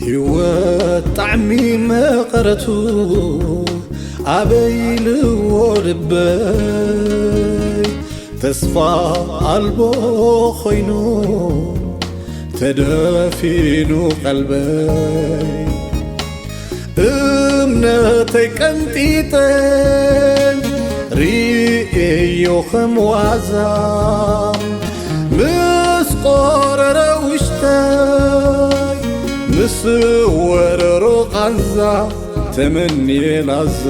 ህይወት ጣዕሚ መቐረቱ ኣበይ ኢልዎ ልበይ፣ ተስፋ ኣልቦ ኮይኑ ተደፊኑ ቀልበይ። እምነተይ ቀንጢጠ ርእየዮ ከም ዋዛ፣ ምስ ቆረረ ውሽጠይ፣ ምስ ወረሮ ቃንዛ ተመንየ ላዛ።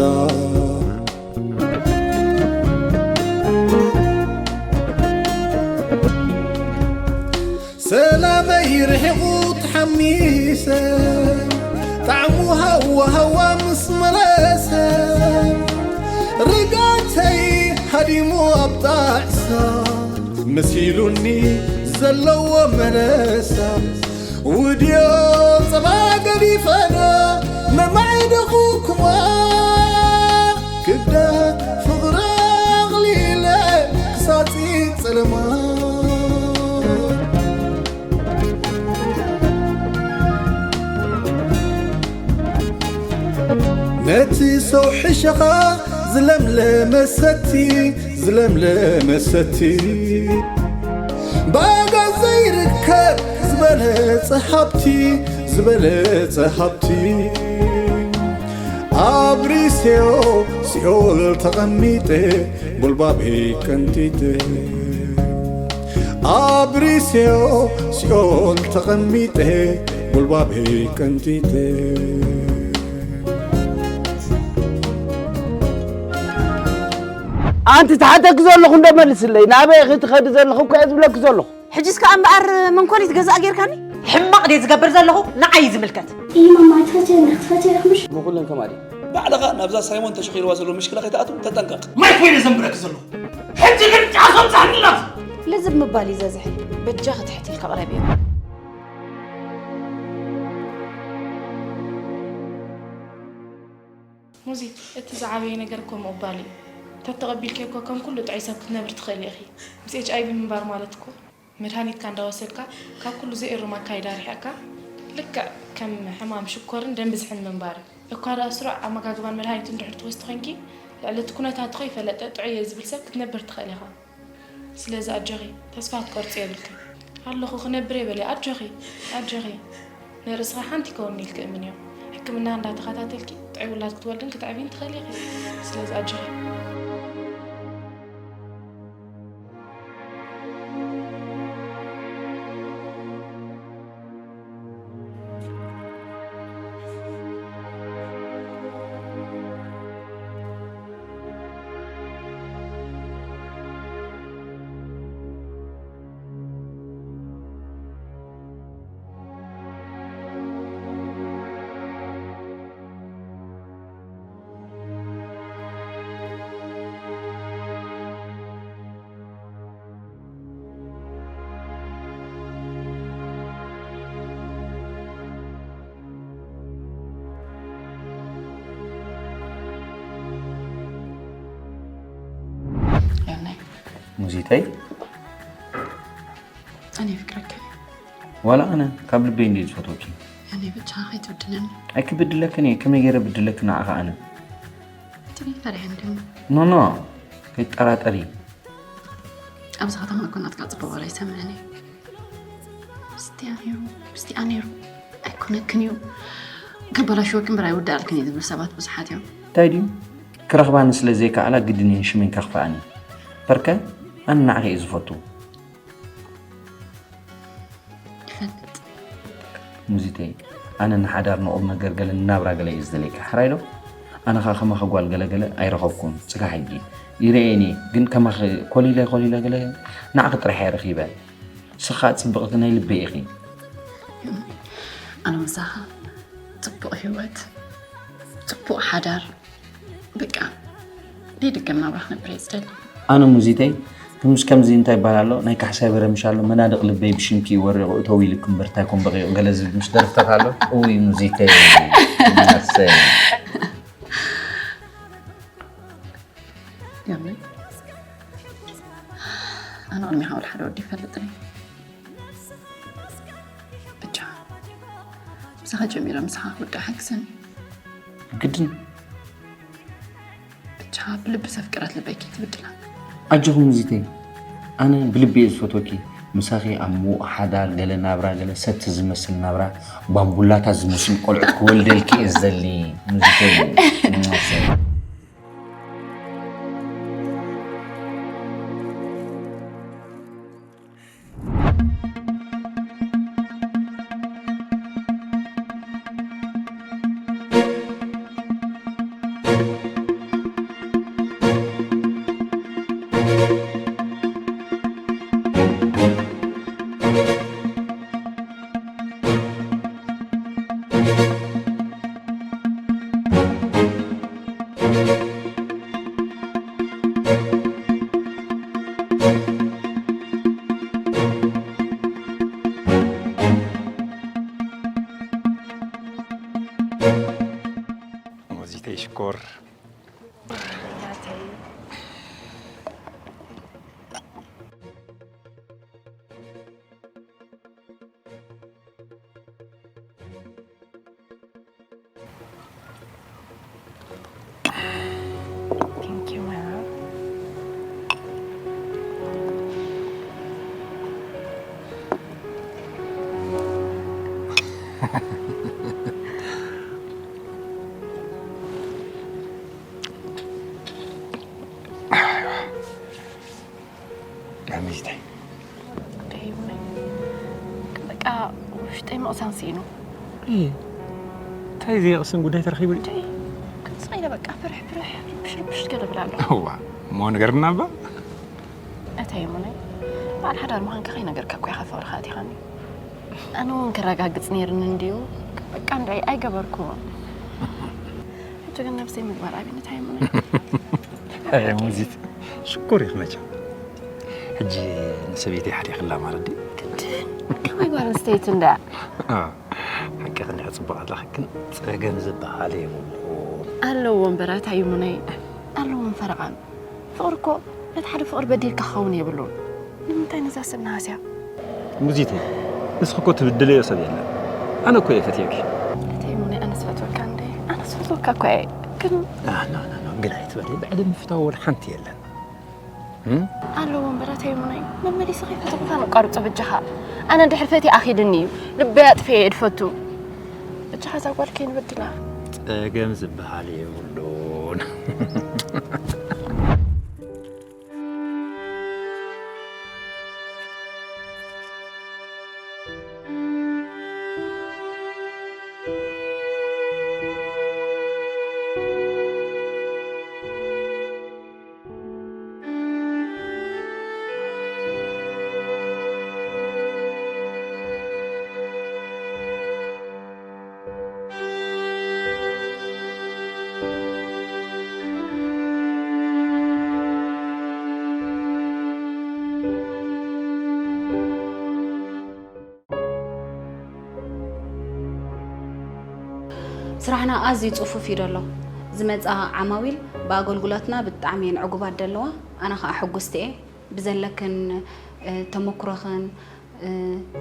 ሰላመይ ርሒቑ ተሓሚሰ፣ ጣዕሙ ሃዋ ሃዋ ምስ መለሰ፣ ርግኣተይ ሃዲሙ ኣብ ጣዕሳ፣ መሲሉኒ ዘለዎ መለሳ። ውድዮ ጸባ ገዲፈና መማዕደኹኩማ፣ ክብደት ፍቕሪ ኣቕሊለ ክሳጺ ጸለማ። ነቲ ሰው ሕሸኻ ዝለምለመ ሰቲ፣ ዝለምለመ ሰቲ፣ ብኣጋ ዘይርከብ ዝበለጸ ሃብቲ፣ ዝበለጸ ሃብቲ። ኣብ ሪሴዮ ሲኦል ተቐሚጠ፣ ጉልባበይ ቀንጢጠ። ኣብ ሪሴዮ ሲኦል ተቐሚጠ፣ ጉልባበይ ቀንጢጠ። ኣንቲ ትሓተኪ ዘለኹ እንዶ መልስለይ። ናበይ ኢኺ ትኸዲ ዘለኹ እኮ እየ ዝብለኪ ዘለኹ። ሕጂስ ከኣ እምበኣር መንኮሊት ገዛእ ጌርካኒ? ሕማቕ ድየ ዝገብር ዘለኹ? ንዓይ እዩ ዝምልከት። እይ ማማ፣ ኣይትፈትየኒ፣ ክትፈትየ ኢኹምሽ። ንኹለን ከማዲ። ባዕልኻ ናብዛ ሳይሞን ተሸኺልዋ ዘሎ ምሽክላ ከይትኣቱ ተጠንቀቕ። ማይ ኮይነ ዘንብረኪ ዘለኹ። ሕጂ ግን ጫሶም ጻሕንላት። ልዝብ ምባል እዩ ዘዝሕል። በጃኺ ትሕት ኢልኪ ቅረብዮ። ሙዚ፣ እቲ ዝዓበየ ነገር እኮ ምቕባል እዩ። እንተተቐቢልክዮ እኮ ከም ኩሉ ጥዑይ ሰብ ክትነብሪ ትኽእሊ ኢኺ። ምስ ኤች ኣይ ቪ ምንባር ማለት እኮ መድሃኒትካ እንዳወሰድካ ካብ ኩሉ ዘየእርም ኣካይዳ ርሒቕካ ልክዕ ከም ሕማም ሽኮርን ደም ብዝሕን ምንባር እዩ። እኳ ደኣ ስሩዕ ኣመጋግባን መድሃኒትን እንድሕር ትወስዲ ኮይንኪ ልዕሊ እቲ ኩነታቱ ከይፈለጠ ጥዑይ እየ ዝብል ሰብ ክትነብር ትኽእሊ ኢኻ። ስለዚ ኣጆኺ፣ ተስፋ ክትቆርጺ የብልክን። ኣለኹ ክነብር እየ በሊ፣ ኣጆኺ፣ ኣጆኺ። ንርእስኺ ሓንቲ ይከውንኒ ኢልኪ እምንዮ። ሕክምና እንዳተኸታተልኪ ጥዑይ ውላድ ክትወልድን ክትዕብይን ትኽእሊ ኢኺ። ስለዚ ኣጆኺ። ዮናይ። ሙዚተይ። ኣነ የፍቅረካ እየ። ዋላ ኣነ ካብ ልበይ እንድየ ዝፈትወኪ። ኣነ ብቻ ከይትብድለኒ። ኣይክብድለክን እየ፣ ከመይ ገይረ ብድለኪ ንዓኻ ኣነ? ትግርኛ ፈሪሐ እንድዩ። ኖ፣ ኖ፣ ከይትጠራጠሪ። ኣብዚ ከተማ እኮ ናትካ ጽቡቕ ወረ ኣይሰምዕን እየ። ምስቲኣ ነይሩ፣ ምስቲኣ ነይሩ። ኣይኮነክን እዩ። ከበላሽወኪ እምበር ኣይውዳእልክን እዩ ዝብል ሰባት ብዙሓት እዮም። እንታይ ድዩ? ክረኽባኒ ስለ ዘይከኣላ ግድን እየን ሽመይ ከኽፍኣኒ። በርከ፣ ኣነ ንዓኺ እየ ዝፈቱ። ይፈልጥ። ሙዚተይ፣ ኣነ ንሓዳር ንቑም ነገር ገለ ንናብራ ገለ እየ ዝደልየካ። ሕራይ ዶ? ኣነ ኸኣ ከማኺ ጓል ገለ ገለ ኣይረኸብኩን። ጽጋ ሕጂ ይርኤኒ፣ ግን ከማኺ ኮሊለ ኮሊለ ገለ ንዓኺ ጥራሕ እየ ረኺበ። ንስኻ ጽብቕቲ ናይ ልበይ ኢኺ። ኣነ ምሳኻ ጽቡቕ ህይወት፣ ጽቡቕ ሓዳር፣ በቃ፣ ደይድገም ናብራ ክነብር እየ ዝደሊ። ኣነ ሙዚተይ፣ ክምሽ ከምዚ እንታይ ይባሃል ኣሎ፣ ናይ ካሕሳይ በረምሽ ኣሎ፣ መናድቕ ልበይ ብሽምኪ እዩ ወሪቑ፣ እተው ኢልኪ እምበር እንታይ ኮን በቒቑ፣ ገለ ዝብል ምሽ ደርፍታት ኣሎ። እውይ ሙዚተይ፣ መርሰይ። ያመን፣ ኣነ ቅድሚኻ ወላ ሓደ ወዲ ይፈልጥኒ። ብቻ፣ ምሳኻ ጀሚረ ምሳኻ ክውዳእ ሓግዘኒ። ግድን ብቻ ብልቢ ዘፍቅራት ልበይ ከይትብድላ። ኣጆኹ ሙዚተይ፣ ኣነ ብልቢ እየ ዝፈትወኪ። ምሳኺ ኣብ ምዉቕ ሓዳር ገለ ናብራ ገለ ሰብቲ ዝመስል ናብራ ባምቡላታት ዝመስሉ ቆልዑት ክወልደልኪ እየ ዝደሊ። ሙዚተይ። ሙዚተይ ሽኮር። Thank you, my love. ሚዚተይ ደይቡኒ በቃ ውሽጠይ ምቕሳን ስኢኑ። እንታይ ዘየቕስን ጉዳይ ተረኺቡ? ክንስቕ ኢለ በቃ ፍርሕ ፍርሕ ርብሽ ርብሽ ገለ ብላለኹ። እዋ እሞ ንገርና እባ። እተይ ሙነይ በዓል ሓዳር ምዃንካ ከይነገርካ እኮ ኢኻ ፍቕርኻ ኣቲኻኒ። ኣነ እውን ክረጋግጽ ነይርኒ እንድዩ በቃ እንድዒ ኣይገበርኩዎን። ሕጂ ግን ነብሰይ ምግባር ኣብዩኒ እታይ ሙነይ። ሙዚት ሽኮር ኢኺ መቸም። ሕጂ ንሰበይተይ ሓዲኽላ ማለት ድዩ? ግድን ከመይ ጓል ኣንስተይቲ እንዳ ሓቂ ክንድያ ጽቡቕ ኣለኺ ግን ጸገም ዝበሃል የብሉ። ኣለዎ እምበር ኣታይ ሙነይ ኣለዎም ፈረቓን። ፍቕሪ እኮ ነቲ ሓደ ፍቕሪ በዲልካ ክኸውን የብሉን። ንምንታይ ነዛ ሰብ ንሃስያ? ሙዚተይ ንስኺ እኮ ትብድለዮ ሰብ የለን። ኣነ እኮ እየ ፈትየኪ። እተይ ሙነይ ኣነስ ፈትወካ እንደ ኣነስ ፈትወካ እኮ እየ ግን ግላይ ትበለይ ብዕሊ ምፍታው ወላ ሓንቲ የለን። ኣለዎ እምበር ኣተይ ሙነይ መመሊሰ ከይፈተኹካ ነቋርጾ በጃኻ። ኣነ እንድሕር ፈትየ ኣኺድኒ እዩ ልበይ ኣጥፍየ እየ ድፈቱ። በጃኻ እዛ ጓል ከይንበድላ። ጸገም ዝበሃል የብሉን። ስራሕና ኣዝዩ ጽፉፍ እዩ ደሎ። ዝመጻ ዓማዊል ብኣገልግሎትና ብጣዕሚ እየን ዕጉባት ደለዋ። ኣነ ኸኣ ሕጉስቲ እየ። ብዘለክን ተመኩሮኽን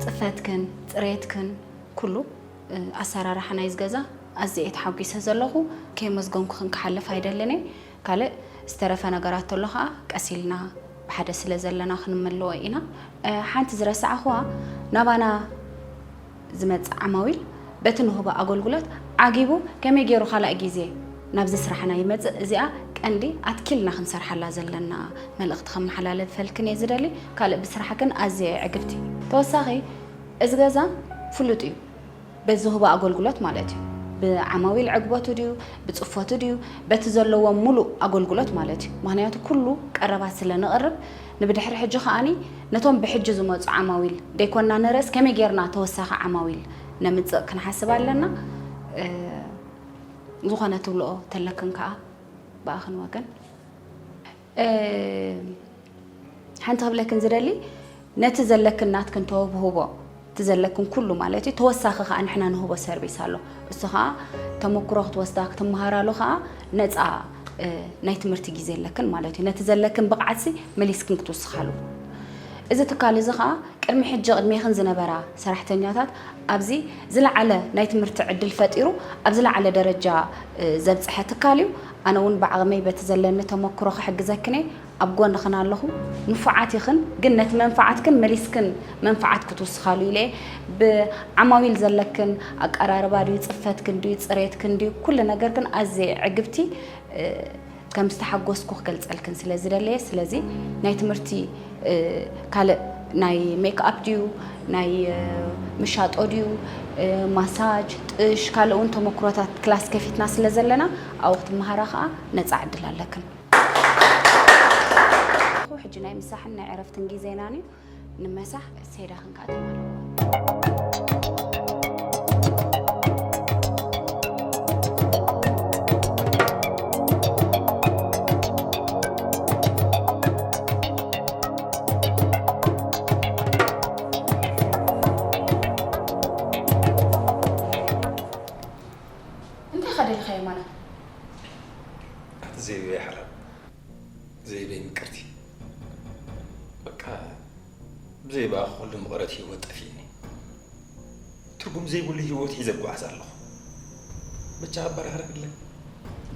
ጽፈትክን ጽሬትክን ኩሉ ኣሰራርሓ ናይዚ ገዛ ኣዝየ እየ ተሓጒሰ ዘለኹ። ከየመስገንኩኽን ክሓልፍ ኣይደልን እየ። ካልእ ዝተረፈ ነገራት ተሎ ኸኣ ቀስ ኢልና ብሓደ ስለ ዘለና ክንመልኦ ኢና። ሓንቲ ዝረሳዕኽዋ ናባና ዝመጽእ ዓማዊል በቲ ንህቦ ኣገልግሎት ዓጊቡ ከመይ ገይሩ ካልኣይ ግዜ ናብዚ ስራሕና ይመጽእ እዚኣ ቀንዲ ኣትኪልና ክንሰርሓላ ዘለና መልእኽቲ ከመሓላልፈልክን እየ ዝደሊ። ካልእ ብስራሕክን ኣዝየ እየ ዕግብቲ። ተወሳኺ እዚ ገዛ ፍሉጥ እዩ። በዚ ዝህቦ ኣገልግሎት ማለት እዩ። ብዓማዊል ዕግበቱ ድዩ ብፅፈቱ ድዩ በቲ ዘለዎም ሙሉእ ኣገልግሎት ማለት እዩ። ምኽንያቱ ኩሉ ቀረባት ስለ ነቕርብ ንብድሕሪ ሕጂ ከኣኒ ነቶም ብሕጂ ዝመፁ ዓማዊል ደይኮንና ንርእስ ከመይ ጌርና ተወሳኺ ዓማዊል ነምፅእ ክንሓስብ ኣለና። ዝኾነ ትብልኦ ተለክን ከዓ ብኣኽን ወገን ሓንቲ ክብለክን ዝደሊ ነቲ ዘለክን ናትክን ተውህቦ እቲ ዘለክን ኩሉ ማለት እዩ ተወሳኺ ከዓ ንሕና ንህቦ ሰርቪስ ኣሎ እሱ ከዓ ተመክሮ ክትወስዳ ክትመሃራሉ ከዓ ነፃ ናይ ትምህርቲ ግዜ ኣለክን ማለት እዩ ነቲ ዘለክን ብቕዓትሲ መሊስክን ክትውስኻሉ እዚ ትካል እዚ ኸኣ ቅድሚ ሕጂ ቅድሜኽን ዝነበራ ሰራሕተኛታት ኣብዚ ዝለዓለ ናይ ትምህርቲ ዕድል ፈጢሩ ኣብ ዝለዓለ ደረጃ ዘብጽሐ ትካል እዩ። ኣነ እውን ብዓቕመይ በቲ ዘለኒ ተመክሮ ክሕግዘክን እየ። ኣብ ጎንኽን ኣለኹ። ንፉዓት ኢኽን፣ ግን ነቲ መንፍዓትክን መሊስክን መንፍዓት ክትውስኻሉ ኢለ እየ። ብዓማዊል ዘለክን ኣቀራርባ ድዩ፣ ጽፈትክን ድዩ፣ ጽሬትክን ድዩ፣ ኩሉ ነገርክን ኣዝየ ዕግብቲ፣ ከም ዝተሓጎስኩ ክገልጸልክን ስለ ዝደለየ፣ ስለዚ ናይ ትምህርቲ ካልእ ናይ ሜክኣፕ ድዩ፣ ናይ ምሻጦ ድዩ፣ ማሳጅ፣ ጥሽ፣ ካልእ እውን ተመክሮታት ክላስ ከፊትና ስለ ዘለና ኣብኡ ክትመሃራ ከኣ ነጻ ዕድል ኣለክን። ሕጂ ናይ ምሳሕን ናይ ዕረፍትን ግዜናን እዩ። ንመሳሕ ሴዳኽን ከኣ ተማልእዎ። እንታይ ኢኻ ደሊኻ የማነ? ኣቲ ዘይበይ ሓላል፣ ዘይበይ ምቅርቲ፣ በቃ ብዘይ ብኣኺ ኩሉ ምቕረት ህይወት ጠፊእኒ። ትርጉም ዘይብሉ ህይወት ሒዘ እጓዓዝ ኣለኹ። በጃኻ ኣበራህርህለይ።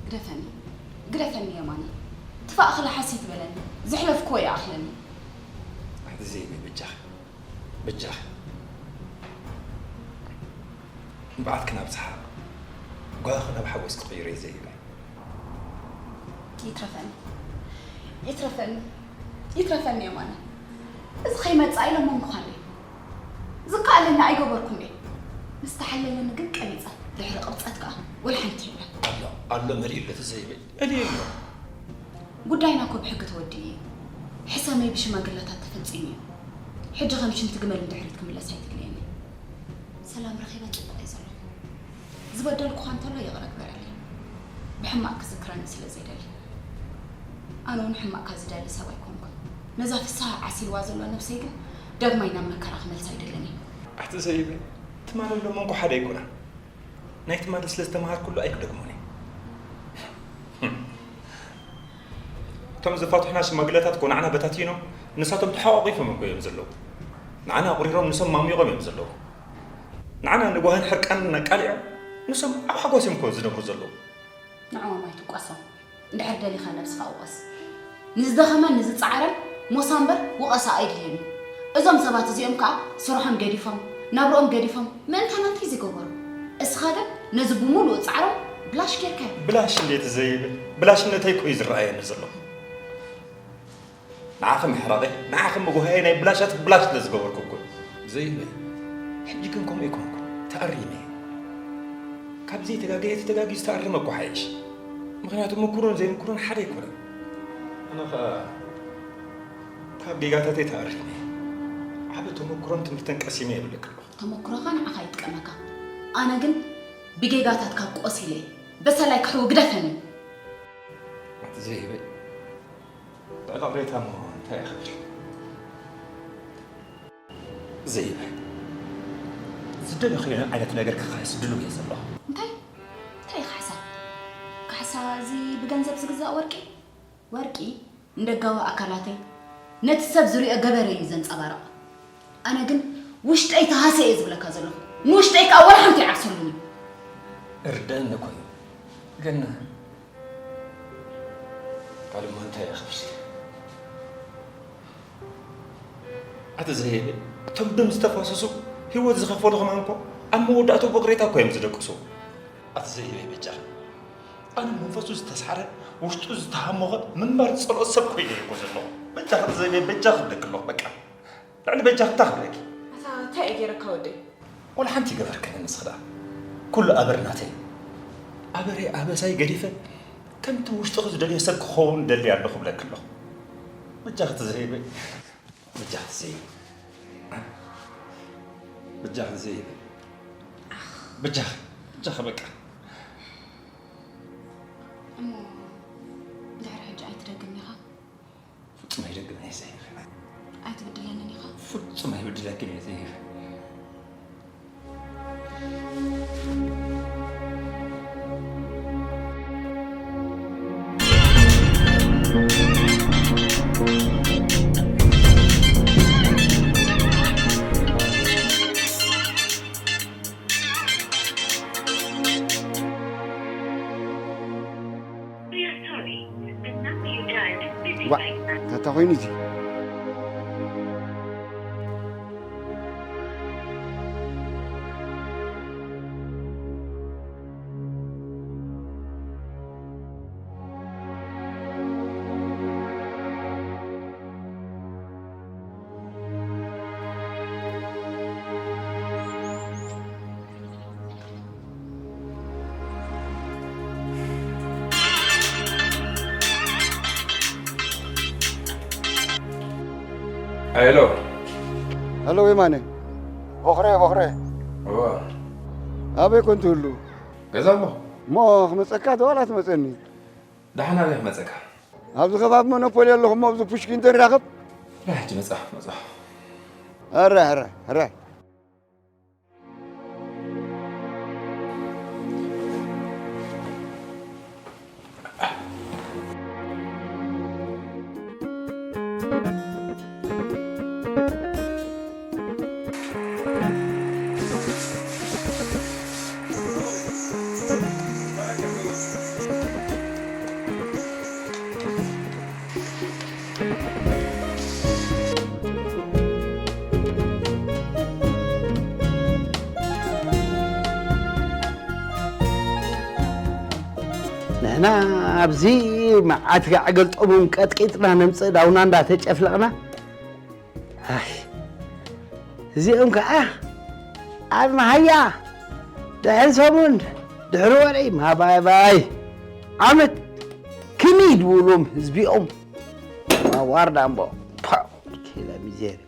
ግደፈኒ፣ ግደፈኒ የማነ። ትፋእ ክልሓስ ይትበለኒ፣ ዘሕለፍክዎ ይኣኽለኒ። ኣቲ ዘይበይ በጃኺ፣ በጃኺ። ንብዓትኪ ናብ ጸሓቕ፣ ጓሂኺ ናብ ሓጎስ ክቕይሮ እየ ዘይበይ። ይትረፈኒ፣ ይትረፈኒ፣ ይትረፈኒ የማነ። እዚ ከይመጽእ ኣይለመንኩኻን እየ። ዝከኣለኒ ኣይገበርኩን እየ። ምስ ተሓለለኒ ግን ቀቢጸ፣ ድሕሪ ቅብጸት ከኣ ወላ ሓንቲ የለን። ኣሎ፣ ኣሎ፣ መሊኡ ኣሎ፣ ተዘይበይ፣ መሊኡ ኣሎ። ጉዳይና እኮ ብሕጊ ተወዲኡ እዩ። ሕሰመይ ብሽማግለታት ተፈጺሙ እዩ። ሕጂ ከም ሽንቲ ግመል ንድሕሪት ክምለስ ኣይትድለየኒ። ሰላም ረኺበ ጽቡቕ እየ ዘለኹ። ዝበደልኩኻ እንተሎ ይቕረ ግበረለይ። ብሕማቕ ክዝክረኒ ስለ ዘይደሊ። ኣነ እውን ሕማቕካ ዝደሊ ሰብ ኣይኮንኩን። ነዛ ፍስሃ ዓሲልዋ ዘሎ ነብሰይ ግን ዳግማይ ናብ መከራ ክመልሳ ኣይደልን እየ። ኣቲ ዘይበይ፣ ትማሊ ሎሚ እንኳ ሓደ ኣይኮናን። ናይ ትማሊ ስለ ዝተምሃርኩሉ ኣይክደግሞን እየ። እቶም ዝፋትሑና ሽማግለታት እኮ ንዓና በታቲኖም፣ ንሳቶም ተሓቋቒፎም እኮ እዮም ዘለዉ። ንዓና ኣቑሪሮም፣ ንሶም ማሚቖም እዮም ዘለዉ። ንዓና ንጓህን ሕርቃንን ኣቃሊዖም፣ ንሶም ኣብ ሓጎስ እዮም እኮ ዝነብሩ ዘለዉ። ንዕኦም ኣይትውቀሶም። እንድሕር ደሊኻ ነብስኻ ውቐስ። ንዝደኸመን ንዝጸዓረን ሞሳ እምበር ውቐሳ ኣየድልዮን እዩ። እዞም ሰባት እዚኦም ከኣ ስርሖም ገዲፎም፣ ናብርኦም ገዲፎም፣ ምእንታና እንታይ ዝገበሩ? እስኻ ግን ነዚ ብምሉእ ጻዕሮም ብላሽ ጌርካዮ። ብላሽ እንዴት ዘይብል? ብላሽነተይ እኮ እዩ ዝረኣየኒ ዘሎ። ንዓኺ ምሕራቐይ፣ ንዓኺ ምጉሃየይ ናይ ብላሻት ብላሽ ስለ ዝገበርኩ እኮ። ዘይበይ፣ ሕጂ ግን ከምኡ ኣይኮንኩን፣ ተኣሪመ እየ። ካብ ዘይተጋገየ ተተጋግዩ ዝተኣረመ እኮ ሓይሽ። ምኽንያቱ ምኩሩን ዘይምኩሩን ሓደ ኣይኮነን። ኣነ ኸኣ ካብ ጌጋታተይ ተኣሪመ እየ። ዓቢ ተመኩሮን ትምህርትን ቀሲመ እየ እብለኪ ኣለኹ። ተመኩሮኻ ንዓኻ ይጥቀመካ። ኣነ ግን ብጌጋታትካ ቆሲለ እየ። በሰላይ ክሕዊ ግደፈኒ። ኣቲ ዘይበይ፣ ልዕሊ ቅሬታ እሞ እንታይ እየ ክብል? ዘይበይ፣ ዝደለኽዮ ዓይነት ነገር ክኸሕስ ድሉው እየ ዘለኹ። እንታይ? እንታይ እዩ ካሕሳ? ካሕሳ እዚ ብገንዘብ ዝግዛእ ወርቂ? ወርቂ ንደጋዊ ኣካላተይ ነቲ ሰብ ዝሪኦ ገበረ እዩ ዘንጸባርቕ። ኣነ ግን ውሽጠይ ተሃስየ እየ ዝብለካ ዘለኹ። ንውሽጠይ ከኣ ወላ ሓንቲ ይዓርሰሉን እዩ። እርደአኒ እኮ እዩ። ግን ካልእ እሞ እንታይ እየ ክብል? ኣቲ ዘየበ፣ እቶም ደም ዝተፋሰሱ ህይወት ዝኸፈሉ ከማን እኮ ኣብ መወዳእትኡ ብቕሬታ እኮ እዮም ዝደቅሱ። ኣቲ ዘየበ በጃኻ፣ ኣነ መንፈሱ ዝተስሓረ ውሽጡ ዝተሃሞኸ ምንባር ዝጸልኦ ሰብ ኮይነ እየ እኮ ዘለኹ። በጃኻ ኣቲ ዘየበ በጃኻ ክብለኪ ኣለኹ በቃ። ልዕሊ በጃኺ እንታይ ክብለኪ? ኣታ እንታይ እየ ገይረካ ወደይ? ወላ ሓንቲ ይገበርክን ንስኺ ደኣ። ኩሉ ኣበር ናተይ። ኣበረይ ኣበሳይ ገዲፈ ከምቲ ውሽጥኺ ዝደልዮ ሰብ ክኸውን ደሊ ኣለኹ ክብለኪ ኣለኹ። በጃኺ ኣቲ ዘየበ። በጃኺ ኣቲ ዘየበ። በጃኺ ኣቲ ዘየበ። በጃኺ። በጃኺ በቃ። እሞ ድሕሪ ሕጂ ኣይትደግም ኢኻ? ፍጹም ኣይደግምን እየ ዘይብል። ኣይትብድለንን ኢኻ? ፍጹም ኣይብድለክን እየ ዘይብል። እዚ ሄሎ። ሄሎ የማነ። ቦኽረ፣ ቦኽረ። እዋ። ኣበይ ኮን ትህሉ? ገዛ እሞ። እሞ ክመጸካ ዶ ዋላ ትመጸኒ? ደሓን ኣበይ ክመጸካ? ኣብዚ ከባቢ ሞኖፖል ኣለኹ እሞ ኣብዚ ፑሽኪን ተንራኸብ። ሕጂ መጻ፣ መጻ። ኣረ፣ ኣረ፣ ኣረ። ንሕና ኣብዚ መዓት ጋዕ ገልጠሙን ቀጥቂጥና ነምጽእ ዳውና እንዳተጨፍለቕና። ኣይ፣ እዚኦም ከዓ ኣብ መሃያ ድሕሪ ሰሙን ድሕሪ ወርሒ ማባይባይ ዓመት ክኒ ድብሎም ህዝቢኦም ኣዋርዳ እምቦ። ፓ፣ ኪለ ሚዜሪ።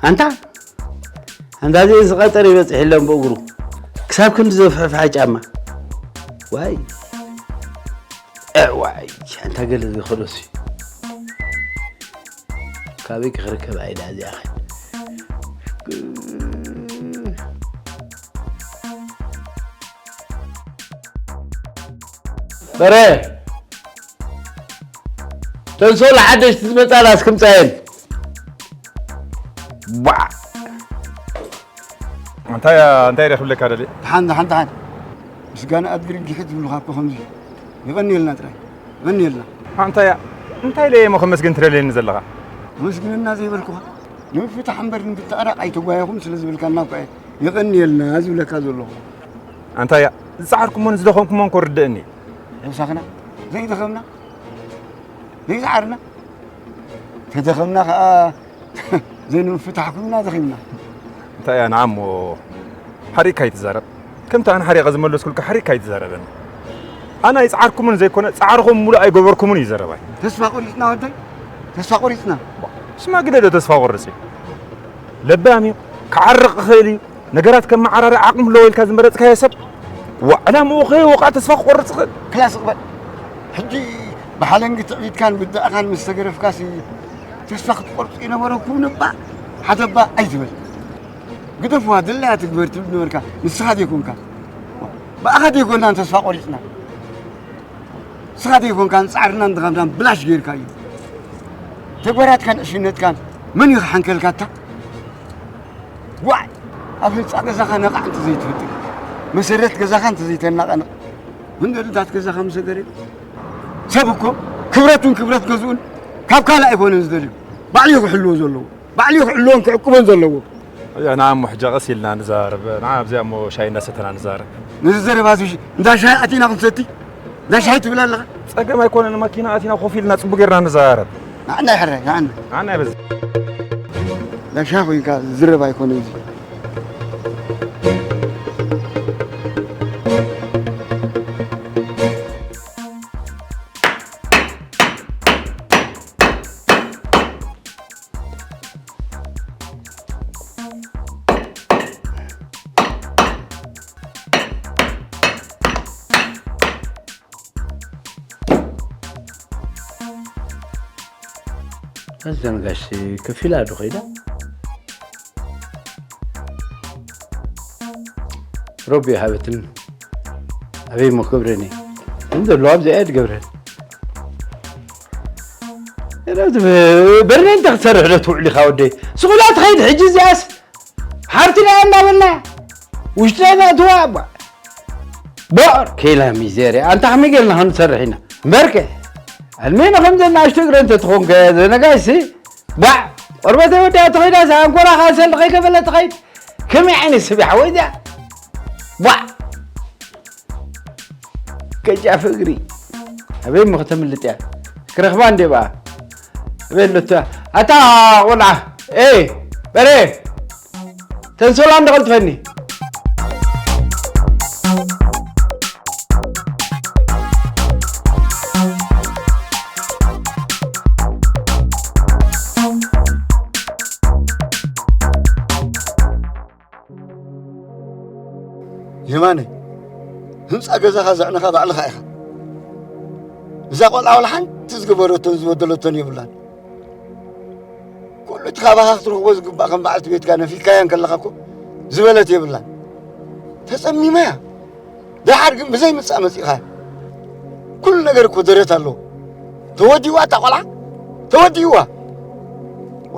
ኣንታ ኣንዳዚ እዚ ቀጠር ይበጽሕ የለን ብእግሩ ክሳብ ክንዲ ዘፍሕፍሓ ጫማ። ዋይ፣ እዋይ፣ ኣንታ ገለ ዝኸደሱ። ካበይ ክኽርከብ ኣይዳ እዚኣ ኸ? በረ፣ ተንሶ ለሓደሽቲ ዝመጻ ላስክምጻየን። ባ። እንታይ፣ እንታይ ረኽብለካ ደልየ? ደሓን፣ ደሓን፣ ደሓን። ምስጋና ኣድሪ ግሒት ዝብሉኻ እኮ ከምዚ። የቐንየልና ጥራይ። የቐንየልና። ኣንታያ፣ እንታይ ኢለ እየ እሞ ከመስግን ትደልየኒ ዘለኻ? ኣመስግነና ዘይበልኩኻ። ንምፍታሕ እምበር ንምትዕራቕ ኣይተጓየኹም ስለ ዝብልካና እኮ እየ የቐንየልና ዝብለካ ዘለኹ። ኣንታያ፣ ዝጸዓርኩሞን ዝደኸምኩሞን እኮ ርድእኒ። ተወሳኽና፣ ዘይደኸምና፣ ዘይጸዓርና፣ ተደኸምና ኸኣ ዘይንምፍታሕ ኩልና ደኺምና። እንታይ እያ ንዓሞ ሓሪቕካ ኣይትዛረብ። ከምቲ ኣነ ሓሪቐ ዝመለስኩልካ ሓሪቕካ ኣይትዛረበኒ። ኣነ ኣይጸዓርኩምን ዘይኮነ ጻዕርኹም ሙሉእ ኣይገበርኩምን እዩ ዘረባይ። ተስፋ ቆሪጽና ወደይ፣ ተስፋ ቆሪጽና። ሽማግለ ዶ ተስፋ ቆርጽ እዩ? ለባም እዩ፣ ክዓርቕ ይኽእል እዩ። ነገራት ከመዓራሪ ዓቕሚ ኣለዎ ኢልካ ዝመረጽካዮ ሰብ፣ ዋ፣ ዕላምኡ ከይወቕዓ ተስፋ ክቆርጽ ይኽእል። ክላስ እቕበል። ሕጂ ብሓለንጊ ትዕቢትካን ብዳእኻን ምስ ተገረፍካሲ፣ ተስፋ ክትቆርጹ ይነበረኩም እባ፣ ሓደ እባ ኣይትበል። ግደፍዋ፣ ድላያ ትግበር ትብል ነበርካ፣ ንስኻ ዘይኮንካ። ብኣኻ ዘይኮንና ተስፋ ቆሪጽና። ንስኻ ዘይኮንካ ንጻዕርናን ድኻምናን ብላሽ ጌርካዮ። ተግባራትካን ዕሽነትካን መን እዩ ክሓንከልካታ? ዋይ! ኣብ ህንጻ ገዛኻ ነቓዕ እንተዘይትፈጥር፣ መሰረት ገዛኻ እንተዘይተናቐንቕ፣ መንገድታት ገዛኻ ምሰገረ። ሰብ እኮ ክብረቱን ክብረት ገዝኡን ካብ ካልእ ኣይኮነን ዝደልዩ፣ ባዕሉ እዩ ክሕልዎ ዘለዎ። ባዕሉ እዩ ክዕልዎን ክዕቅቦን ዘለዎ። ኣያ፣ ንዓ እሞ ሕጂ ቀስ ኢልና ንዛረብ። ንዓ ኣብዚኣ እሞ ሻሂ እናሰተና ንዛረብ። ነዚ ዘረባ እዚ እንዳ ሻሂ ኣቲና ክንሰቲ? እንዳ ሻሂ ትብል ኣለኻ? ጸገም ኣይኮነን፣ ማኪና ኣቲና ኮፍ ኢልና ጽቡቅ ጌርና ንዛረብ። ንዓና ይሕረ፣ ንዓና። ንዓና ይበዝ። እንዳ ሻሂ ኮይንካ ዝረብ ኣይኮነን እዚ። እዘን ጋሽ ከፊላ ዶ ኸይዳ? ረቢ ይሃበትኒ። ኣበይ እሞ ክገብረኒ? እንዘሎ ኣብዚኣ እየ ዝገብረን። በርነ እንተ ክትሰርሕ ዶ ትውዕል ኢኻ ወደይ? ስቑላ ትኸይድ ሕጂ እዚኣስ ሓብትና እያ እናበልና ውሽጢ ነእትዋ እባ። ቦር ኬላ ሚዜርያ። ኣንታ ከመይ ጌርና ክንሰርሕ ኢና? እምበርከ ዕድሜና ከምዘን ንኣሽቱ እግረ እንተትኾንከ ዘነጋይሲ ባዕ ቆርበተይ ወዲኣ ተኸይዳ ሰ ኣንኮራ ካንሰል ከይከፈለ ትኸይድ። ከመይ ዓይነት ሰብ ይሓወይ እዚኣ? ባዕ ገጃፍ እግሪ። ኣበይ እሞ ከተምልጥ እያ? ክረኽባ እንዴ በኣ? ኣበይ ኣሎታ? ኣታ ቆልዓ። ኤ በሬ፣ ተንሶላ እንዶ ቀልጥፈኒ። የማነ፣ ህንጻ ገዛኻ ዘዕነኻ ባዕልኻ ኢኻ። እዛ ቆልዓ ወላ ሓንቲ ዝገበረቶን ዝበደለቶን የብላን። ኩሉ እቲ ካባኻ ክትረኽቦ ዝግባእ ከም በዓልቲ ቤትካ ነፊግካያ እንከለኻ እኮ ዝበለት የብላን። ተጸሚማ እያ። ደሓር ግን ብዘይ ምጻእ መጺእኻ። ኩሉ ነገር እኮ ደረት ኣለዎ። ተወዲእዋ እታ ቆልዓ? ተወዲእዋ። ዋ፣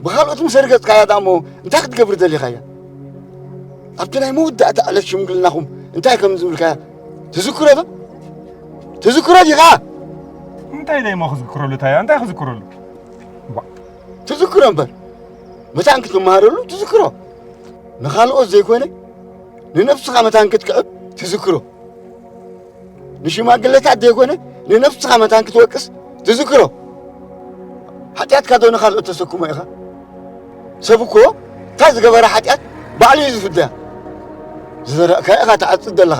ብኻልኦት ምስ ኣርገጽካያ ደኣ እሞ እንታይ ክትገብር ደሊኻያ? ኣብቲ ናይ መወዳእታ ዕለት ሽምግልናኹም እንታይ ከም ዝብልካያ ትዝክሮ ዶ? ትዝክሮ ዲኻ? እንታይ ደይ እሞ ክዝክረሉ ታያ? እንታይ ክዝክረሉ? ዋ፣ ትዝክሮ እምበር። መታን ክትመሃረሉ ትዝክሮ። ንኻልኦት ዘይኮነ ንነብስኻ መታን ክትክዕብ ትዝክሮ። ንሽማግለታት ዘይኮነ ንነብስኻ መታን ክትወቅስ ትዝክሮ። ሓጢኣትካ ዶ ንኻልኦት ተሰክሞ ኢኻ? ሰብ እኮ እታ ዝገበረ ሓጢኣት ባዕሉ እዩ ዝፍደያ። ዝዘራእካዮ ኢኻ ትዓጽድ ዘለኻ።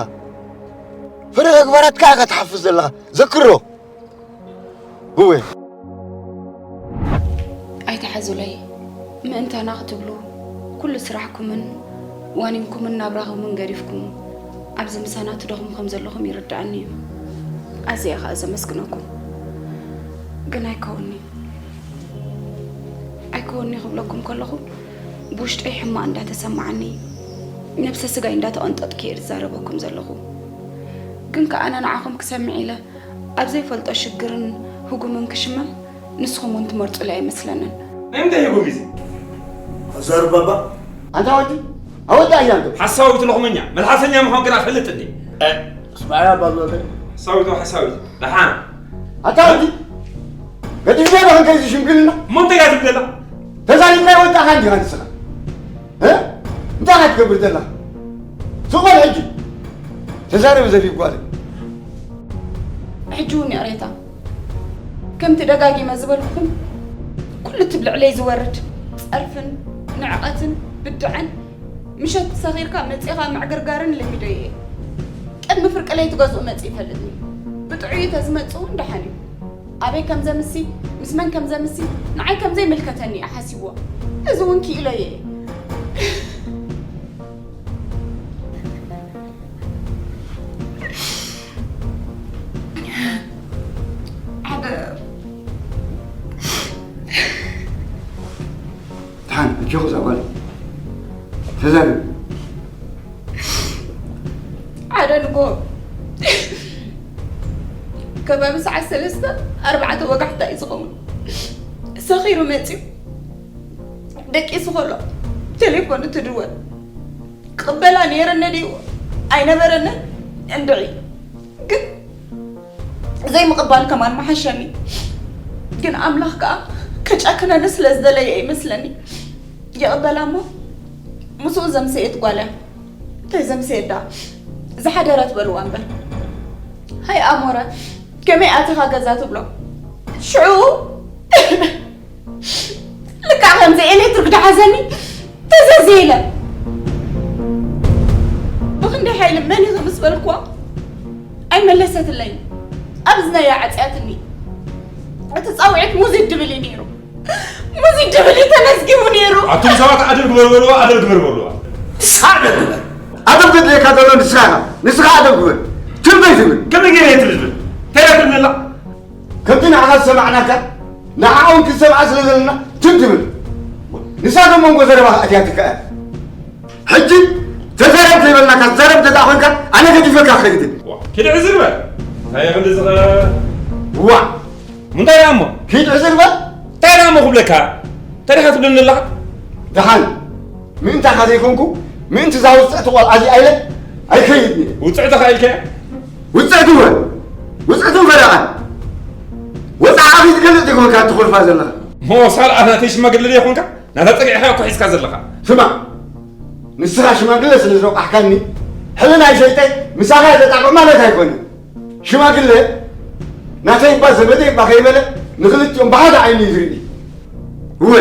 ፍረ ተግባራትካ ኢኻ ትሓፍስ ዘለኻ። ዘክሮ። እወ። ኣይትሓዙለይ። ምእንታና ክትብሉ ኩሉ ስራሕኩምን ዋኒንኩምን ናብራኹምን ገዲፍኩም ኣብዚ ምሳና ትደኽሙ ከም ዘለኹም ይርድኣኒ እዩ። ኣዝየ ኸኣ ዘመስግነኩም። ግን ኣይከውን'ዩ። ኣይከውን'ዩ ክብለኩም ከለኹ ብውሽጠይ ሕማቕ እንዳተሰማዓኒ ነብሰ ስጋይ እንዳተቐንጠጥኩ እየ ዝዛረበኩም ዘለኹ። ግን ከኣ ኣነ ንዓኹም ክሰምዕ ኢለ ኣብ ዘይፈልጦ ሽግርን ህጉምን ክሽመም ንስኹም እውን ትመርጹለይ ኣይመስለንን። ናይ ምንታይ ህጉም እዩ እዚ? ኣዛርብ ባባ። ኣንታ ወዲ፣ ኣወዳ እያ እንዶ። ሓሳዊት ሎኽመኛ፣ መልሓሰኛ ምዃን ግና ፈልጥ እንዴ? እ፣ ስማያ ባባ። ሓሳዊት፣ ሓሳዊት። ደሓን። ኣንታ ወዲ፣ ገዲፍና ዶ ክንከይድ ሽምግልና? እሞ እንታይ እያ ትብለና? ተዛሪብና ወጣኻ እንዲኻ ንስኻ። እ? እንታይ ኢኻ ትገብር ዘለኻ? ስቕ በል ሕጂ። ተዛረቢ ዘሪብ ጓለይ። ሕጂ እውን ይቕሬታ። ከምቲ ደጋጊመ ዝበልኩኹም፣ ኩሉ እቲ ኣብ ልዕለይ ዝወርድ ጸርፍን ንዕቐትን ብድዐን፣ ምሸት ሰኺርካ መጺኻ ምዕግርጋርን ለሚደዮ እየ። ቅድሚ ፍርቂ ለይቲ ገዝኡ መጺኡ ይፈልጥኒ። ብጥዑይ ተዝመጽእ እውን ደሓን እዩ። ኣበይ ከም ዘምሲ፣ ምስ መን ከም ዘምሲ፣ ንዓይ ከም ዘይምልከተኒ እየ ሓሲብዎ። እዚ እውን ክኢለዮ እየ። ሓደ ደሓን፣ ኣጆኺ እዛ ጓል። ተዛረቢ። ሓደ ንግሆ ከባቢ ሰዓት ሰለስተ፣ ኣርባዕተ ወጋሕታ እዩ ዝኸውን። ሰኺሩ መጺኡ ደቂሱ ከሎ ቴሌፎኑ ትድወል። ክቕበላ ነይረኒ ድዩ? ኣይነበረንን? እንድዒ። ግን ዘይምቕባል ከማን ምሓሸኒ። ግን ኣምላኽ ከኣ ከጨክነኒ ስለ ዝደለየ ይመስለኒ ይቕበላ እሞ ምስኡ ዘምሰየት ጓል እያ። እንታይ ዘምሰየት ደኣ? ዝሓደረት በልዋ እምበር። ሃይ ኣሞረ፣ ከመይ ኣቲኻ ገዛ ትብሎ? ሽዑ ልክዕ ከምዚ ኤሌክትሪክ ደሓዘኒ ተዘዘ ኢለ። ብኽንደይ ሓይሊ መን ኢኺ ምስ በልክዋ ኣይመለሰትለይን። ኣብ እዝነይ እያ ዓጽያትኒ። እቲ ጻውዒት ሙዚድ ድብል እዩ ነይሩ። ሙዚድ ድብል እዩ ተመዝጊቡ ነይሩ። ኣቱም ሰባት ኣደብ ግበሩ በልዋ፣ ኣደብ ግበሩ በልዋ። ንስኻ ኣደብ ግበር። ኣደብ ዘድልየካ ዘሎ ንስኻ ኢኻ። ንስኻ ኣደብ ግበር። ትም ዘይትብል። ከመይ ገይረ እየ ትም ዝብል? እንታይ እያ ትብል ዘላ? ከምቲ ንዓኻ ዝሰማዕናካ፣ ንዓኣ እውን ክንሰምዓ ስለ ዘለና ትም ትብል። ንሳ ኣብ መንጎ ዘረባኻ ኣትያትካ እያ። ሕጂ ተዛረብ ከይበልናካ፣ ትዛረብ እንተ ደኣ ኾንካ፣ ኣነ ገዲፈካ ክኸይድ እየ። ዋ፣ ኪድ ዕዝር በል። እንታይ እየ ክንዲ ዝኸ-? ዋ። እንታይ ደኣ እሞ? ኪድ ዕዝር በል። እንታይ ደኣ እሞ ክብለካ? እንታይ ዲኻ ትብለኒ ኣለኻ? ደሓን፣ ምእንታኻ ዘይኮንኩ፣ ምእንቲ እዛ ውጽዕቲ ቆልዓ እዚኣ ኢለ ኣይከይድን እየ። ውጽዕትኻ ኢልካያ? ውጽዕቲ እወ፣ ውጽዕትን ፈረቓን። ወጻዕኻ ከይትገልጽ ዲኻ እትኾልፋ ዘለኻ? ሞሳል ኣናተይ ሽማግለ ዲኻ ኮንካ? ናታ ጸግዕኻ እኮ ሒዝካ ዘለኻ። ስማዕ፣ ንስኻ ሽማግለ ስለ ዝረቋሕካኒ፣ ሕልናይ ሸይጠ ምሳኻ እየ ዘጣቕዕ ማለት ኣይኮነን። ሽማግለ ናተይ እባ ዘመደይ እባ ከይበለ ንኽልቲኦም ብሓደ ዓይኒ እዩ ዝርኢ። እወ፣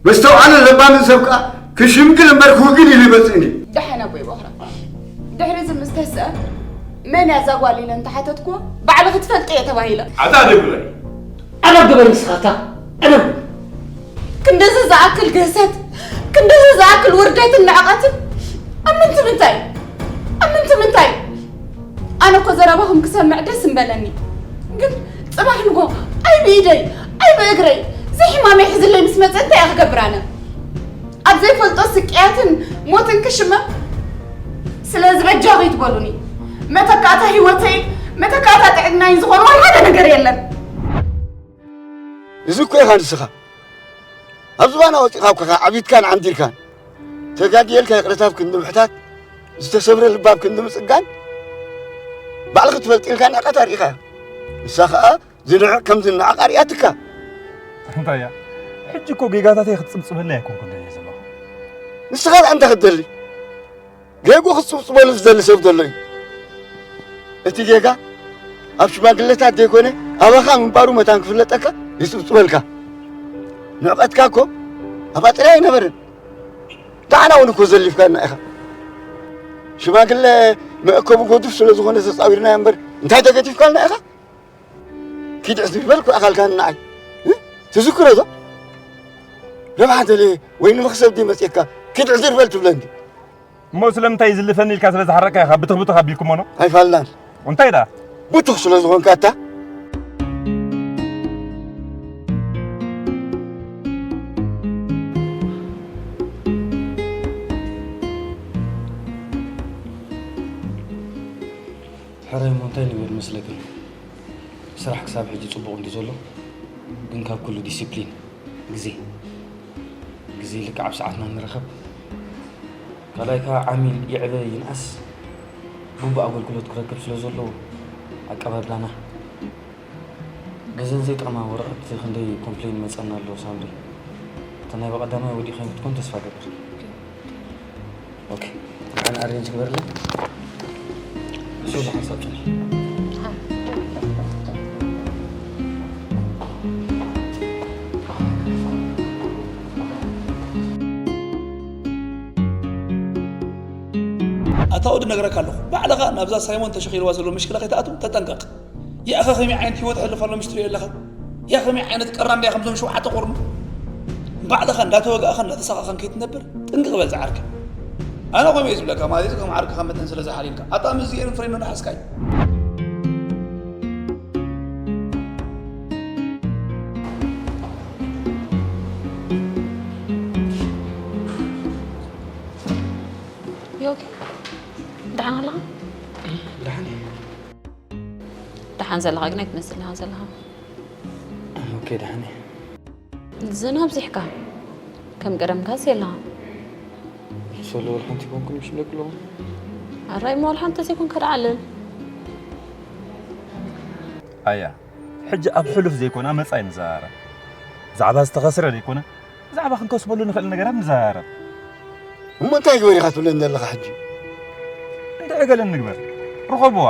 መስተውዓልን ለባምን ሰብ ከኣ ክሽምግል እምበር ክውግን ኢሉ ይመጽእን እዩ። ደሓን ኣቦይ ቦኽራ። ድሕሪ እዚ ምስ ተስአ፣ መን እያ እዛ ጓል ኢለ እንተሓተትኩዎ፣ ባዕልኺ ትፈልጢ እየ ተባሂለ። ኣታ ደብረ። ኣነብ ግበር ንስኻ እታ፣ ኣነብ። ክንድዚ ዝኣክል ግህሰት፣ ክንድዚ ዝኣክል ውርደትን ንዕቐትን፣ ኣብ ምንቲ ምንታይ? ኣብ ምንቲ ምንታይ? ኣነ እኮ ዘረባኹም ክሰምዕ ደስ እምበለኒ። ግን ጽባሕ ንጎ ኣይ ብኢደይ፣ ኣይ ብእግረይ፣ ዘይሕማመይ ሒዝለይ ምስ መጸ እንታይ እየ ክገብር ኣነ? ኣብ ዘይፈልጦ ስቅያትን ሞትን ክሽመም? ስለዚ በጃኹ ይትበሉኒ። መተካእታ ህይወተይን መተካእታ ጥዕናይን ዝኾነ ዋላ ሓደ ነገር የለን። እዚ እኮ ኢኻ ንስኻ። ኣብ ዝባና ወጺኻ እኮ ኢኻ ዓቢድካን ዓንዲርካን። ተጋግየ ኢልካ ይቕረታ ኣብ ክንዲ ምሕታት፣ ዝተሰብረ ልባ ኣብ ክንዲ ምጽጋን፣ ባዕልኺ ትፈልጢ ኢልካ ንዕቀት ኣርኢኻ። ንሳ ኸኣ ዝንዕቕ ከም ዝነዓቕ ኣርእያትካ። እንታይ እያ? ሕጂ እኮ ጌጋታተይ ክትጽብጽበለይ ኣይኮንኩን ደልየ ዘለኹ። ንስኻ እንታይ ክትደሊ? ጌግኡ ክጽብጽበሉ ዝደሊ ሰብ ዘሎ እዩ። እቲ ጌጋ ኣብ ሽማግለታት ዘይኮነ ኣባኻ ምንባሩ መታን ክፍለጠካ ይጽብጽበልካ። ንዕቐትካ እኮ ኣብኣ ጥራይ ኣይነበረን። ንዓና እውን እኮ ዘሊፍካና ኢኻ። ሽማግለ መእከቡ ጎዱፍ ስለ ዝኾነ ተጻዊርናዮ እምበር እንታይ ተገዲፍካልና ኢኻ? ኪድ ዕዝር በል እኮ ኣኻልካኒ ንዓይ። እ? ትዝክሮ ዶ? ረብሓ ደልየ ወይ ንመኽሰብ ድዩ መጺእካ? ኪድ ዕዝር በል ትብለኒ? እሞ ስለምንታይ ይዝልፈኒ ኢልካ ስለ ዝሓረቕካ ኢኻ ብትኽ ብትኽ ኣቢልኩሞ ኖ? ኣይፋልናን። እንታይ ደኣ? ብቱኽ ስለ ዝኾንካ እታ። ሕራይ እሞ እንታይ ንብል መስለካ? ስራሕ ክሳብ ሕጂ ጽቡቕ እንድዩ ዘሎ፣ ግን ካብ ኩሉ ዲሲፕሊን፣ ግዜ፣ ግዜ ልክዕ ኣብ ሰዓትና ንረኸብ። ካልኣይ ከኣ ዓሚል ይዕበ ይንኣስ፣ ግቡእ ኣገልግሎት ክረክብ ስለ ዘለዎ፣ ኣቀባብላና። በዘን ዘይጠቕማ ወረቐት ክንደይ ኮምፕሌን ይመጸና ኣሎ ሳምሪ። እታ ናይ በቐዳማይ ወዲእካየን ክትኮን ተስፋ እገብር። ኦኬ፣ ንዓን ኣሬንጅ ግበርለይ። እሱ ብሓንሳብ ጽንሒ። ኣታ ወዲ ነግረካ ኣለኹ፣ ባዕልኻ ናብዛ ሳይሞን ተሸኺልዋ ዘሎ ምሽክላ ከይትኣቱ ተጠንቀቕ። ያኸ ከመይ ዓይነት ህይወት ኣሕልፍ ኣሎ ምሽ ትሪኦ ኣለኻ? ያኸ ከመይ ዓይነት ቀራን ድያ ከምዞም ሸውዓተ ቆርኑ? ባዕልኻ እንዳተወጋእኻን እንዳተሳቐኻን ከይትነብር ጥንቅቕ በል ዝዓርከይ። ኣነ ከምኡ እየ ዝብለካ፣ ማለት እዚ ከም ዓርክኻ መጠን ስለ ዝሓልየልካ። ኣታ ምስዚ ኤርን ፍሬንዶ ንሓስካይ። You okay? ደሓን ኣለኻ? ደሓን እየ። ደሓን ዘለኻ ግን ኣይትመስል ኢኻ ዘለኻ። ኦኬ፣ ደሓን እየ። ዝናብ ዚሕካ ከም ቀደምካስ የለኻ። ሶሎ፣ ወላ ሓንቲ ኮንኩም ምሽ ብለክሎ። ኣራይ፣ እሞ ወላ ሓንቲ ዘይኮንካ ደኣ ኣለል። ኣያ፣ ሕጂ ኣብ ሕሉፍ ዘይኮና መጻኢ ንዘራረብ። ብዛዕባ ዝተኸስረ ዘይኮነ፣ ብዛዕባ ክንከስበሉ ንኽእል ነገራት ንዘራረብ። እሞ እንታይ ግበር ኢኻ ትብለኒ ዘለኻ ሕጂ? እንታይ ገለ ንግበር? ርኸብዋ።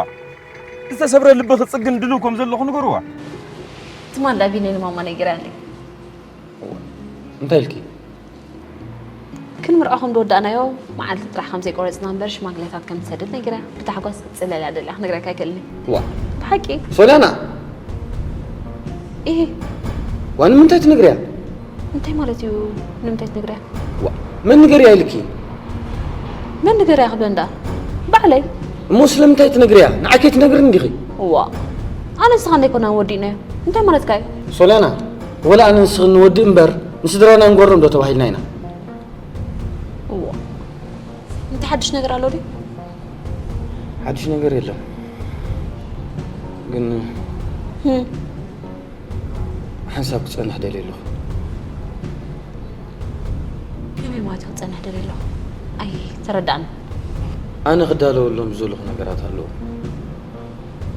ዝተሰብረ ልቢ ክጽግን ድሉው ከም ዘለኹ ንገርዋ። ትማል ዳኣ ቢኒ ንማማ ነጊራለይ። እንታይ ኢልኪ? ክንምርዖ ከም ዝወዳእናዮ መዓልቲ ጥራሕ ከም ዘይቆረጽና እምበር ሽማግለታት ከም ዝሰድድ ነጊራ። ብታሕጓስ ክትጽለል እያ ደልያ ክነግረካ ኣይክእልን እየ። ዋ። ብሓቂ? ሶልያና! ኢሂ። ዋ፣ ንምንታይ ትነግርያ? እንታይ ማለት እዩ ንምንታይ ትነግርያ? ዋ፣ መን ንገርያ ኢልኪ? መን ንገርያ ክብለኒ ደኣ? ባዕለይ። እሞ ስለምንታይ ትነግርያ? ንዓይ ከይትነግርኒ ዲኺ? ዋ። ኣነ ንስኻ እንዳይኮና ወዲእናዮ። እንታይ ማለትካ እዩ? ሶልያና፣ ወላ ኣነ ንስኽን ንወድእ እምበር ንስድራና ንጎርም ዶ ተባሂልና ኢና? እዋ። እንታይ ሓድሽ ነገር ኣሎ ድዩ? ሓድሽ ነገር የለን፣ ግን ሓንሳብ ክጸንሕ ደልየ ኣለኹ። ከመይ ማለት እዩ ክጸንሕ ደልየ ኣለኹ? ኣይተረዳእን። ኣነ ክዳለወሎም ዝደለኹ ነገራት ኣለዉ።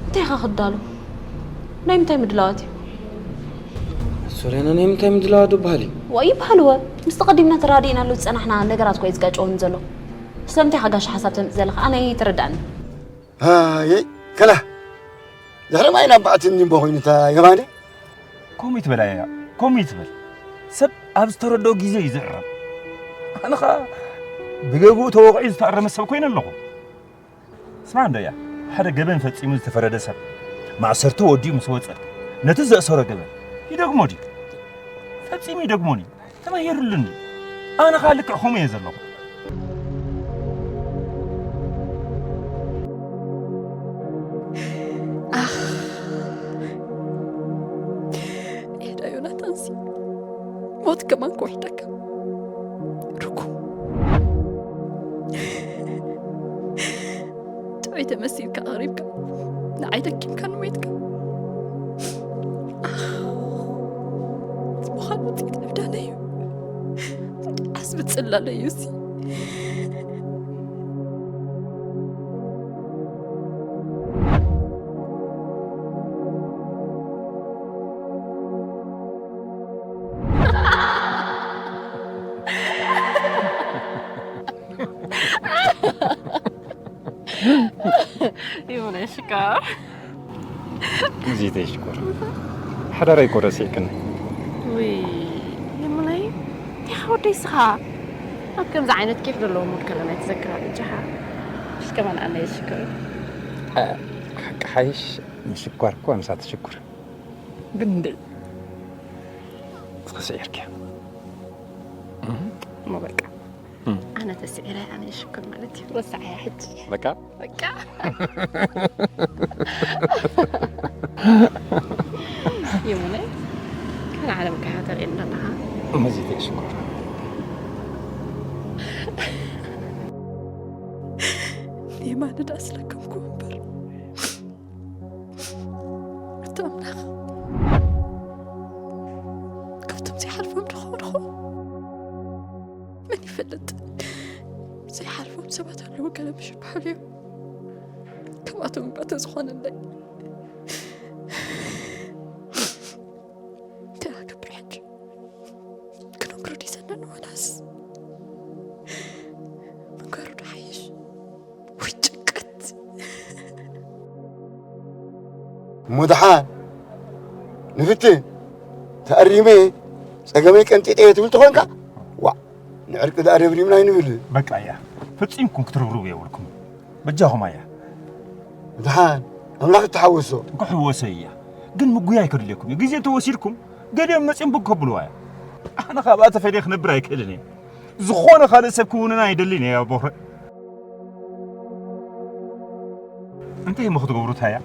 እንታይ ኢኻ ክዳሎ? ናይ ምንታይ ምድላዋት እዩ? ሶርያና፣ ናይ ምንታይ ምድላዋት ዶ በሃል እዩ? ዋ ይበሃል ወ። ምስቲ ቀዲምና ተራዲእናሉ ዝጸናሕና ነገራት እኮ እዩ ዝጋጨወኒ ዘሎ። ስለምንታይ ኢኻ ጋሻ ሓሳብ ተምጽእ ዘለኻ? ኣነ ኣይተረዳእን። ኣየይ፣ ከላ። ድሕሪ ማይ ናብ ባዕቲ እንዲምቦ ኮይኑ እታ የማነ። ከምኡ ይትበል ኣያ፣ ከምኡ ይትበል። ሰብ ኣብ ዝተረድኦ ግዜ እዩ ዝእረም። ኣነ ኸኣ ብገብኡ ተወቒዑ ዝተኣረመ ሰብ ኮይነ ኣለኹ። ስማዕ እንዶ እያ፣ ሓደ ገበን ፈጺሙ ዝተፈረደ ሰብ፣ ማእሰርቲ ወዲኡ ምስ ወጸ፣ ነቲ ዘእሰሮ ገበን ይደግሞ ድዩ? ፈጺሙ ይደግሞን እዩ። ተማሂሩሉኒ። ኣነ ኸኣ ልክዕ ከምኡ እየ ዘለኹ። ኣኽ፣ ኤዳ ዮናታንሲ፣ ሞት ከማን ክውሕደካ። ርጉም። ጥዑይ ተመሲልካ ቀሪብካ፣ ንዓይ ደኪምካ ንሞይትካ። ኣኽ፣ እዚ ምዃን ውጽኢት ዕብዳነ እዩ። ዓስቢ ጽላለ እዩ እዚ። ይሙነሽ ሽኮር። ሙዚተይ ሽኮር፣ ሓዳረይ እኮ ረሲዕክኒ። ውይ፣ ይሙነይ፣ እንታይ ወደይ ስኻ? ኣብ ከምዚ ዓይነት ኬፍ ዘለዎ ሙድ ከለና ትዘክራ ልጅኻ። እሺ፣ ከማን ኣነ ይሽኮር። እ፣ ሓቂ ሓይሽ፣ ምሽኳር እኮ ምሳ ትሽኩር። ግን እንደ ተስዒርኪ። እሞ በቃ። እም። ኣነ ተስዒረ፣ ኣነ ይሽኩር ማለት እዩ። ወሳዓያ ሕጂ። በቃ? በቃ። ይሙነይ፣ ካልእ ዓለም ከ ተርእየና ኣለኻ። መዚተ ይሽኩር። የማነ ደኣ ስለከምኩ እምበር። እቲ ኣምላኽ ካብቶም ዘይሓልፎም ድኾንኹ መን ይፈልጥ? ዘይሓልፎም ሰባት ኣለዉ፣ ገለ ምሽ በሃሉ እዮም። ካብኣቶም እባ ተዝኾነለይ። እንታይ ክገብር ሕጂ? ክነግሮ ድዩ ዘለን ወላስ ምንጋሩ ዶ ሓይሽ? ወይ ጭንቀት። እሞ ደሓን ንፍትን፣ ተኣሪመ፣ ጸገመይ ቀንጢጠዮ ትብል ተኾንካ፣ ዋእ፣ ንዕርቂ ደኣ ረብሪብና ኣይንብል። በቃ እያ፣ ፈጺምኩም ክትርብርቡ የብልኩም። በጃኹም ኣያ። ደሓን ኣምላኽ እተሓወሶ። ክሕወሰ እያ። ግን ምጉያይ ከድልየኩም እዩ። ግዜ እንተወሲድኩም፣ ገሊኦም መጺኦም ብግ ከብልዋ እዮም። ኣነ ካብኣ ተፈልየ ክነብር ኣይክእልን እየ። ዝኾነ ካልእ ሰብ ክውንና ኣይደልን እየ፣ ኣቦ። እንታይ እሞ ክትገብሩ ታያ?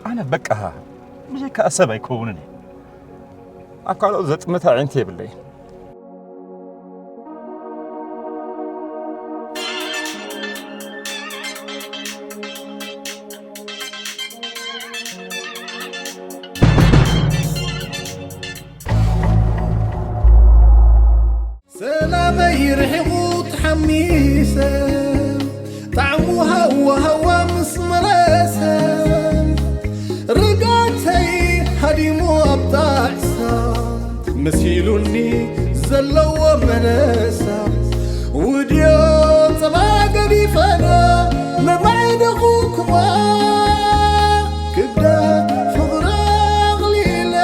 ኣነ በቃ፣ ብዘይካ ሰብ ኣይከውንን እየ። ኣብ ካልኦት ዘጥምት ኣዒንቲ የብለይን። ሰላመይ ርሒቑ ተሓሚሰ፣ ጣዕሙ ሃዋ ሃዋ ምስ መለሰ፣ ርግኣተይ ሃዲሙ ኣብ ጣዕሳ፣ መሲሉኒ ዘለዎ መለሳ፣ ውድዮ ጸባ ገዲፈና፣ መማዕደኹኩማ፣ ክብዳ ፍቕሪ ኣቕሊለ፣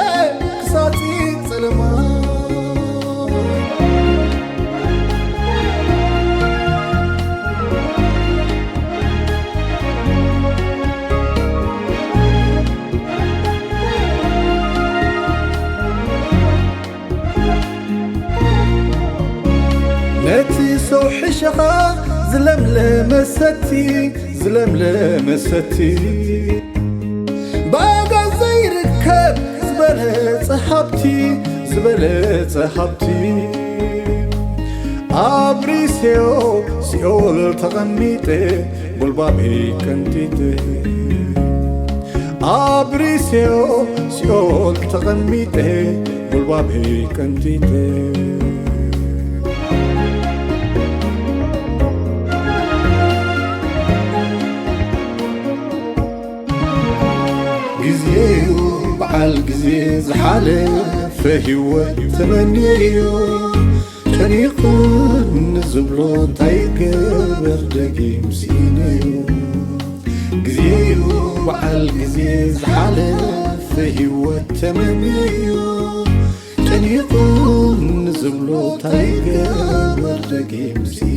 ክሳጺ ጸለማ። ነቲ ሰው ሕሸኻ ዝለምለመ ሰቲ፣ ዝለምለመ ሰቲ። ብኣጋ ዘይርከብ ዝበለጸ ሃብቲ፣ ዝበለጸ ሃብቲ። ኣብሪሴዮ ሲኦል ተቐሚጠ፣ ጉልባበይ ቀንጢጠ። ኣብሪሴዮ ሲኦል ተቐሚጠ፣ ጉልባበይ ቀንጢጠ። ግዜዩ በዓል ግዜ ዝሓለፈ ህይወት ተመንየዮ። ጨኒቑኒ ዝብሎ እንታይ ገበር ደጊም ስኢነዮ። ግዜዩ በዓል ግዜ ዝሓለፈ ህይወት ተመንየዮ። ጨኒቑኒ ዝብሎ እንታይ ገበር ደጊም ስኢነዮ።